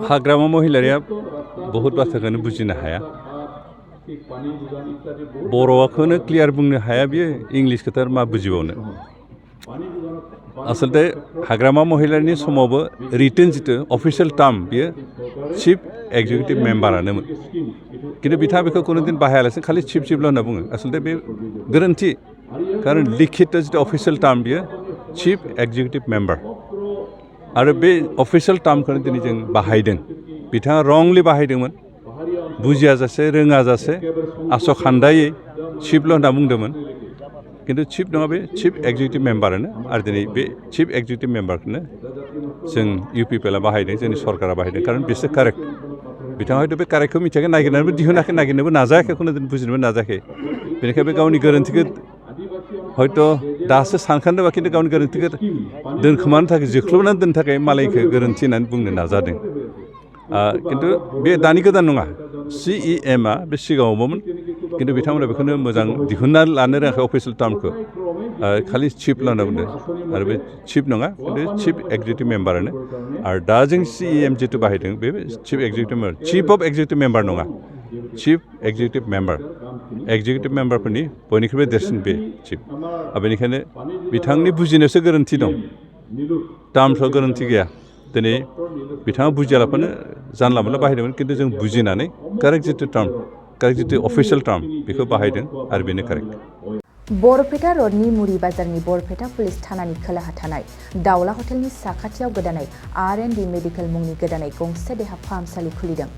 हाग्रामा महिलारिया बहुत बाथ्राखौनो बुजिनो हाया बर'खौनो क्लियार बुंनो हाया बियो इंलिश खोथा मा बुजिबावनो आसलते हाग्रामा महिलारिनि समावबो रिटेन जितु अफिसियेल टार्म बियो चिफ एक्जिकिउटिभ मेम्बारानोमोन किन्तु बिथाङा बेखौ कुनु दिन बाहायालासिनो खालि चिफल' होनना बुङो आसलते बे गोरोन्थि कारण लिखित जितु अफिसियेल टार्म बियो चिफ एक्जिकिउटिभ मेम्बार आरो बे अफिसियेल टार्मखौनो दिनै जों बाहायदों बिथाङा रंलि बाहायदोंमोन बुजियाजासे रोङाजासे आस'खान्दायै चिफल' होनना बुंदोंमोन किन्तु चिफ नङा बे चिफ एक्जिकिउटिभ मेम्बारानो आरो दिनै बे चिफ एक्जिकिउटिभ मेम्बारखौनो जों UPPL बाहायदों जोंनि सरकारा बाहायदों कारण बिसोर कारेक्ट बिथाङा हयथ' बे कारेक्टखौ मिथियाखै नागिरनानैबो दिहुनाखै नागिरनोबो नाजायाखै खुनु दिन बुजिनोबो नाजायाखै बेनिखायनो बे गावनि गोरोन्थिखौ हयथ' दासो सानखांदोंबा किन्तु गावनि गोरोन्थिखौ दोनखोमानो थाखाय जोख्लोबनानै दोननो थाखाय मालायखौ गोरोन्थि होननानै बुंनो नाजादों किन्तु बे दानि गोदान नङा CEMआ बे सिगाङावबोमोन किन्तु बिथांमोना बेखौनो मोजां दिहुनना लानो रोङाखै अफिसियेल टार्मखौ खालि चिफल' होनना बुंदों आरो बे चिफ नङा किन्तु चिफ एक्जिकिउटिभ मेम्बारानो आरो दा जों CEM जितु बाहायदों बे chief executive member chief of executive member नङा चिफ एक्जिकिउटिभ मेम्बार एक्जिकिउटिभ मेम्बारफोरनि बयनिख्रुइबो देरसिन बे चिफ बेनिखायनो बिथांनि बुजिनायावसो गोरोन्थि दं टार्मसआव गोरोन्थि गैया दिनै बिथाङा बुजियालाफानो जानला मोनला बाहायदोंमोन किन्तु जों बुजिनानै कारेक्ट जितु टार्म कारेक्ट जितु अफिसियेल टार्म बेखौ बाहायदों आरो बेनो कारेक्ट बरपेटा रडनि मुरि बाजारनि बरपेटा पुलिस थानानि खोलाहा थानाय दावला हटेलनि साखाथियाव गोदानै R&D मेडिकेल मुंनि गोदानै गंसे देहा फाहामसालि खुलिदों।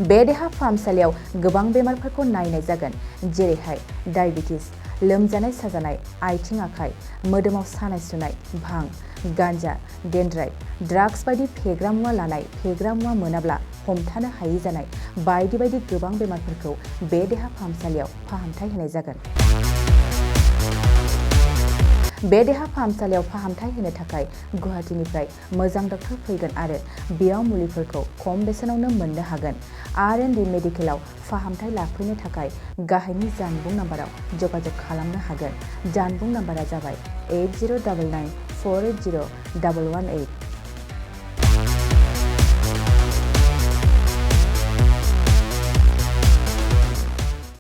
बे देहा फाहामसालियाव गोबां बेमारफोरखौ नायनाय जागोन जेरैहाय डायबिटिस लोमजानाय साजानाय आथिं आखाइ मोदोमाव सानाय सुनाय भां गान्जा डेन्ड्राइट ड्राग्स बायदि फेग्रा मुवा लानाय फेग्रा मुवा मोनाब्ला हमथानो हायै जानाय बायदि बायदि गोबां बेमारफोरखौ बे देहा फाहामसालियाव फाहामथाय होनाय जागोन। बे देहा फाहामसालियाव फाहामथाय होनो थाखाय गुवाहाटीनिफ्राय मोजां डक्टर फैगोन आरो बेयाव मुलिफोरखौ खम बेसेनावनो मोननो हागोन। R&D मेडिकेलाव फाहामथाय लाफैनो थाखाय गाहायनि जानबुं नाम्बाराव जगाजग खालामनो हागोन। जानबुं नाम्बारा जाबाय 8099 480 118।